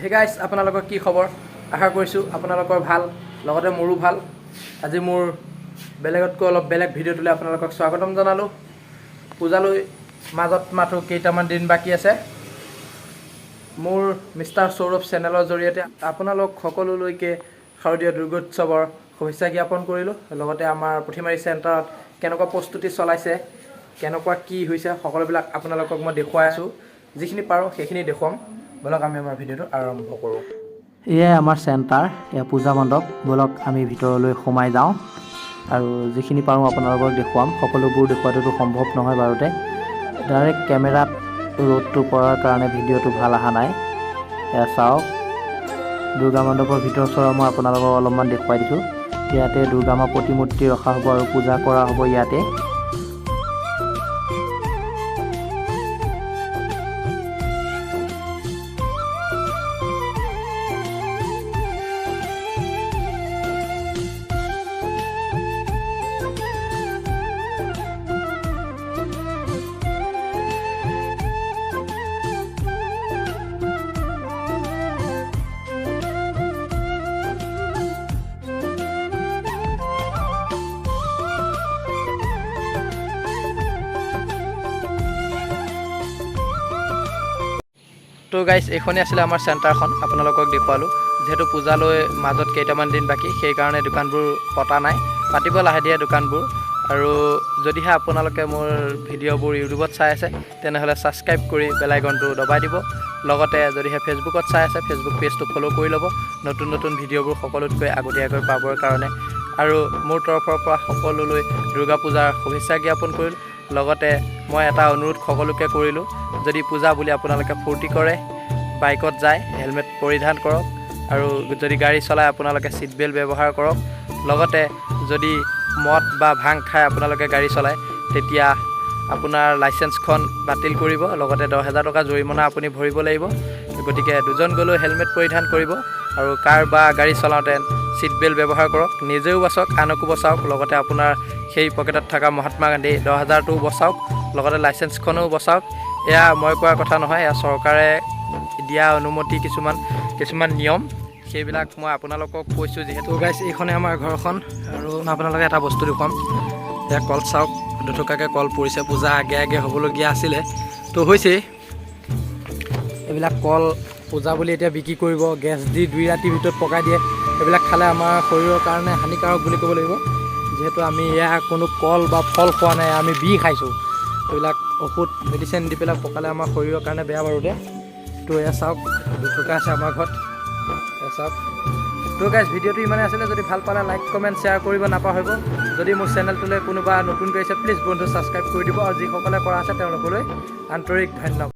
Hey guys, আপোনালোকৰ কি খবৰ? আশা কৰিছোঁ আপোনালোকৰ ভাল, লগতে মোৰো ভাল। আজি মোৰ বেলেগতকৈ অলপ বেলেগ ভিডিঅ'টোলৈ আপোনালোকক স্বাগতম জনালোঁ। পূজালৈ মাজত মাথো কেইটামান দিন বাকী আছে। মোৰ মিষ্টাৰ সৌৰভ চেনেলৰ জৰিয়তে আপোনালোক সকলোলৈকে শাৰদীয় দুৰ্গোৎসৱৰ শুভেচ্ছা জ্ঞাপন কৰিলোঁ। লগতে আমাৰ পুথিমাৰী চেণ্টাৰত কেনেকুৱা প্ৰস্তুতি চলাইছে, কেনেকুৱা কি হৈছে, সকলোবিলাক আপোনালোকক মই দেখুৱাই আছোঁ। যিখিনি পাৰোঁ সেইখিনি দেখুৱাম। ব'লক, আমি আমাৰ ভিডিঅ'টো আৰম্ভ কৰোঁ। এয়াই আমাৰ চেণ্টাৰ, এয়া পূজা মণ্ডপ। ব'লক, আমি ভিতৰলৈ সোমাই যাওঁ আৰু যিখিনি পাৰোঁ আপোনালোকক দেখুৱাম। সকলোবোৰ দেখুৱাটোতো সম্ভৱ নহয় বাৰুতে। ডাইৰেক্ট কেমেৰাত ৰ'দটো পৰাৰ কাৰণে ভিডিঅ'টো ভাল অহা নাই। এয়া চাওক, দুৰ্গা মণ্ডপৰ ভিতৰ চৰা মই আপোনালোকক অলপমান দেখুৱাই দিছোঁ। ইয়াতে দুৰ্গা মা প্ৰতিমূৰ্তি ৰখা হ'ব আৰু পূজা কৰা হ'ব ইয়াতে। তো গাইজ, এইখনেই আছিলে আমাৰ চেণ্টাৰখন, আপোনালোকক দেখুৱালোঁ। যিহেতু পূজালৈ মাজত কেইটামান দিন বাকী, সেইকাৰণে দোকানবোৰ পতা নাই, পাতিব লাহে ধীৰে দোকানবোৰ। আৰু যদিহে আপোনালোকে মোৰ ভিডিঅ'বোৰ ইউটিউবত চাই আছে, তেনেহ'লে ছাবস্ক্ৰাইব কৰি বেল আইকনটো দবাই দিব। লগতে যদিহে ফেচবুকত চাই আছে, ফেচবুক পেজটো ফ'ল' কৰি ল'ব, নতুন নতুন ভিডিঅ'বোৰ সকলোতকৈ আগতীয়াকৈ পাবৰ কাৰণে। আৰু মোৰ তৰফৰ পৰা সকলোলৈ দুৰ্গা পূজাৰ শুভেচ্ছা জ্ঞাপন কৰিলোঁ। লগতে মই এটা অনুৰোধ সকলোকে কৰিলোঁ, যদি পূজা বুলি আপোনালোকে ফূৰ্তি কৰে, বাইকত যায়, হেলমেট পৰিধান কৰক আৰু যদি গাড়ী চলায় আপোনালোকে ছিট বেল্ট ব্যৱহাৰ কৰক। লগতে যদি মদ বা ভাং খাই আপোনালোকে গাড়ী চলায়, তেতিয়া আপোনাৰ লাইচেঞ্চখন বাতিল কৰিব, লগতে 10,000 টকা জৰিমনা আপুনি ভৰিব লাগিব। গতিকে দুজন গ'লেও হেলমেট পৰিধান কৰিব আৰু কাৰ বা গাড়ী চলাওঁতে ছিট বেল্ট ব্যৱহাৰ কৰক। নিজেও বাচক, আনকো বচাওক, লগতে আপোনাৰ সেই পকেটত থকা মহাত্মা গান্ধী 10,000টোও বচাওক, লগতে লাইচেঞ্চখনো বচাওক। এয়া মই কোৱা কথা নহয়, এয়া চৰকাৰে দিয়া অনুমতি, কিছুমান কিছুমান নিয়ম, সেইবিলাক মই আপোনালোকক কৈছোঁ যিহেতু। গাইছ, এইখনে আমাৰ ঘৰখন আৰু আপোনালোকে এটা বস্তু দেখুৱাম। এয়া কল চাওক, দুথোকাকৈ কল পৰিছে। পূজা আগে আগে হ'বলগীয়া আছিলে, তো হৈছেই। এইবিলাক কল পূজা বুলি এতিয়া বিক্ৰী কৰিব, গেছ দি 2 ৰাতিৰ ভিতৰত পকাই দিয়ে। এইবিলাক খালে আমাৰ শৰীৰৰ কাৰণে হানিকাৰক বুলি ক'ব লাগিব। যিহেতু আমি এয়া কোনো কল বা ফল খোৱা নাই, আমি বিহ খাইছোঁ। এইবিলাক ঔষধ মেডিচিন দি পেলাই পকালে আমাৰ শৰীৰৰ কাৰণে বেয়া বাৰু দে। তো এয়া চাওক, দুথোকা আছে আমাৰ ঘৰত, এয়া চাওক। তো গাইজ, ভিডিঅ'টো ইমানেই আছিলে। যদি ভাল পালে লাইক, কমেণ্ট, শ্বেয়াৰ কৰিব নাপাহৰিব। যদি মোৰ চেনেলটোলৈ কোনোবা নতুনকৈ আহিছে, প্লিজ বন্ধু, ছাবস্ক্ৰাইব কৰি দিব আৰু যিসকলে কৰা আছে তেওঁলোকলৈ আন্তৰিক ধন্যবাদ।